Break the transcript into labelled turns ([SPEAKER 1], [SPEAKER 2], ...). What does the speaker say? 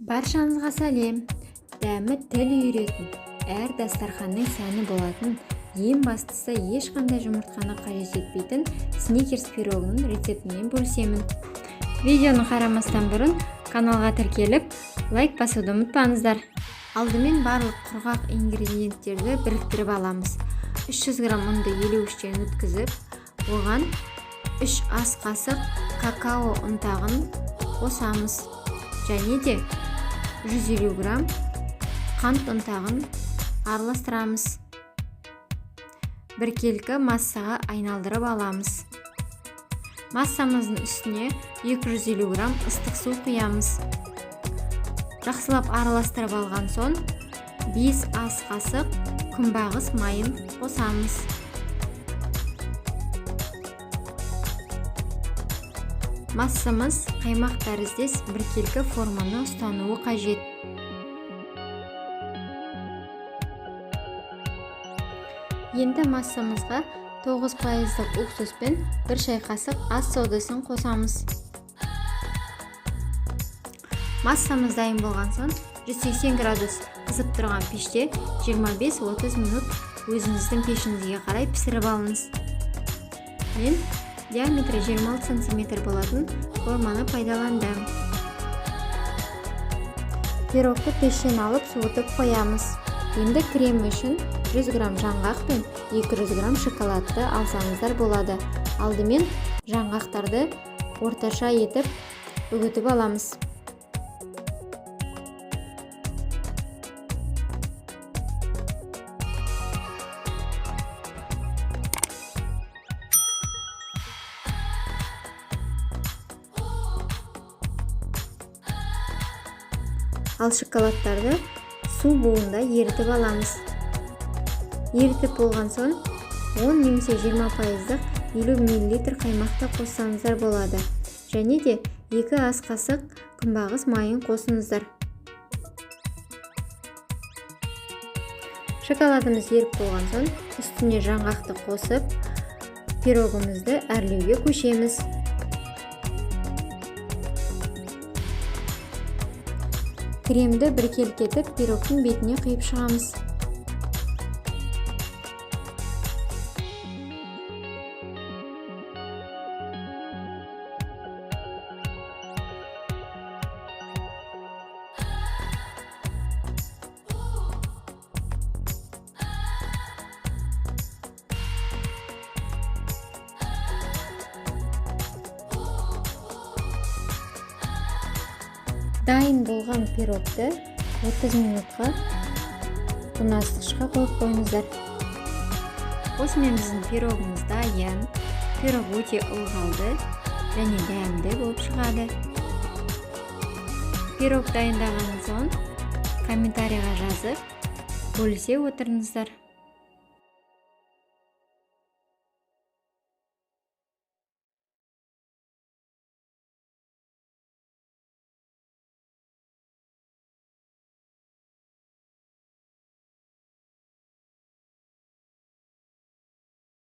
[SPEAKER 1] Баршаңызға сәлем! Дәмі тіл үйіретін, әр дастарханның сәні болатын, ең бастысы ешқандай жұмыртқаны қажет етпейтін сникерс пирогының рецептімен бөлісемін. Видеоны қарамастан бұрын каналға тіркеліп, лайк басуды ұмытпаңыздар. Алдымен барлық құрғақ ингредиенттерді біріктіріп аламыз. 300 грамм ұнды елеуіштен өткізіп, оған 3 ас қасық какао ұнтағын қосамыз. Және де 150 грамм қант ұнтағын араластырамыз. Біркелкі массаға айналдырып аламыз. Массамыздың үстіне 250 грамм ыстық су құямыз. Жақсылап араластырып алған соң 5 ас қасық күнбағыс майын қосамыз. Массамыз қаймақ тәріздес біркелкі форманы ұстануы қажет. Енді массамызға 9% уксус пен 1 шай қасық ас содасын қосамыз. Массамыз дайын болған соң 180 градус қызып тұрған пеште 25-30 минут өзіңіздің пешіңізге қарай пісіріп алыңыз. Мен диаметрі 26 сантиметр болатын форманы пайдаландым. Пирогты пештен алып суытып қоямыз. Енді крем үшін 100 грамм жаңғақ пен 200 грамм шоколадты алсаңыздар болады. Алдымен жаңғақтарды орташа етіп үгітіп аламыз. Ал шоколадтарды су буында ерітіп аламыз. Ерітіп болған соң 10 немесе 20% 50 миллилитр қаймақты қоссаңыздар болады. Және де 2 ас қасық күнбағыс майын қосыңыздар. Шоколадымыз еріп болған соң үстіне жаңғақты қосып, пирогымызды әрлеуге көшеміз. Кремді біркелкі етіп пирогтың бетіне құйып шығамыз. Дайын болған пирогты 30 минутқа тоңазытқышқа қойып қойыңыздар. Осымен біздің пирогымыз дайын. Пирог өте ылғалды және дәмді болып шығады. Пирог дайындаған соң комментарийға жазып, бөлісе отырыңыздар.